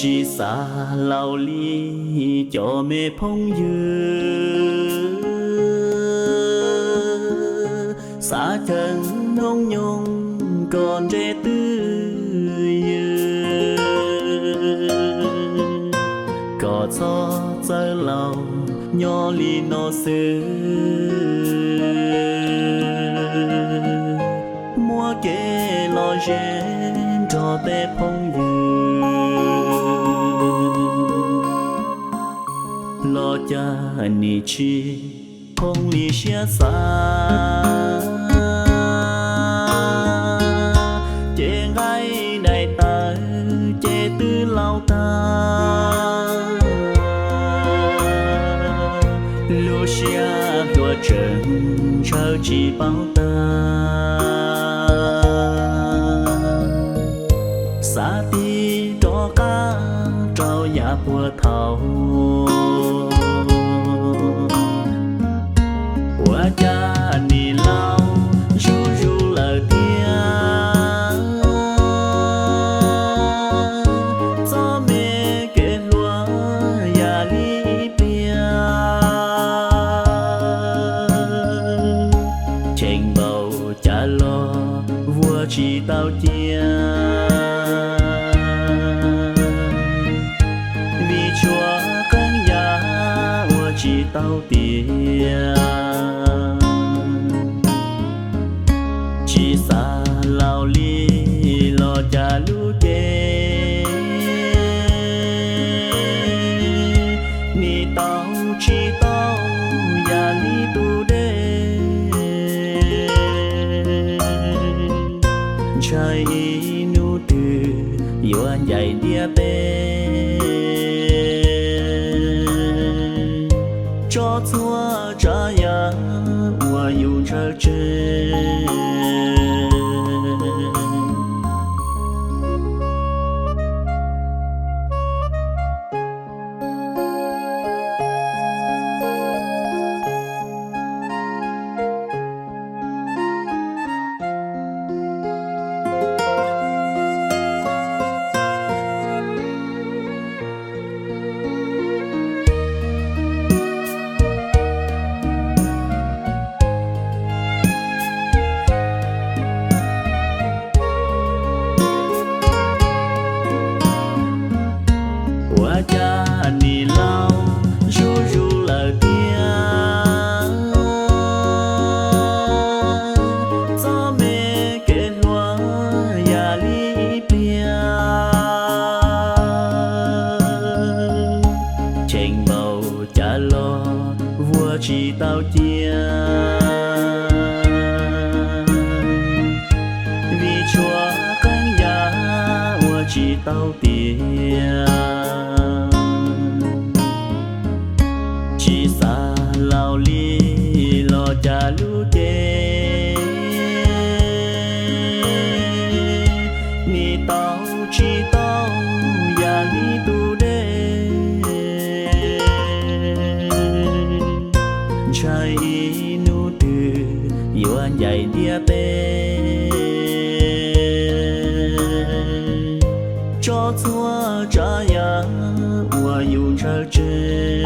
Tsis xav laus li cov me phooj ywg, xav caw hnub nyoog kom nres twj ywm, kom txhob txawj laus nyob li no xwb. Muab kev lom zem nrog tej phooj ywg, los cas nim tsis poob li siab xav. Ces nqaij daim tawv ces twb laus tag, lub siab hluas tseem ntshaw tsis paub tag. Xav tig rov qab rau yav puag thaum, ua cas nim laus zuj zus lawm tiag. Txoj me kev hluas yam li ib pliag, cheem npaum cas los vuag tsis tau cia. Vim tshuav qee yam ua tsis tau tiav. Tsis xav laus li los cas lub cev nim tau tsis tau yam li tus dej. Ntshai ib hnub twg yuav ncaim ntiab peb, tso txhua tsav yam uas yus ntshaw tseg. Ua cas nim laus zuj zus lawm tiag. Txoj me kev hluas yam li ib pliag, cheem npaum cas los vuag tsis tau cia. Vim tshuav qee yam ua tsis tau tiav. Tsis xav laus li los cas lub cev nim tau tsis tau yam li tus dej. Ntshai ib hnub twg yuav ncaim ntiab peb, tso txhua tsav yam uas yus ntshaw tseg.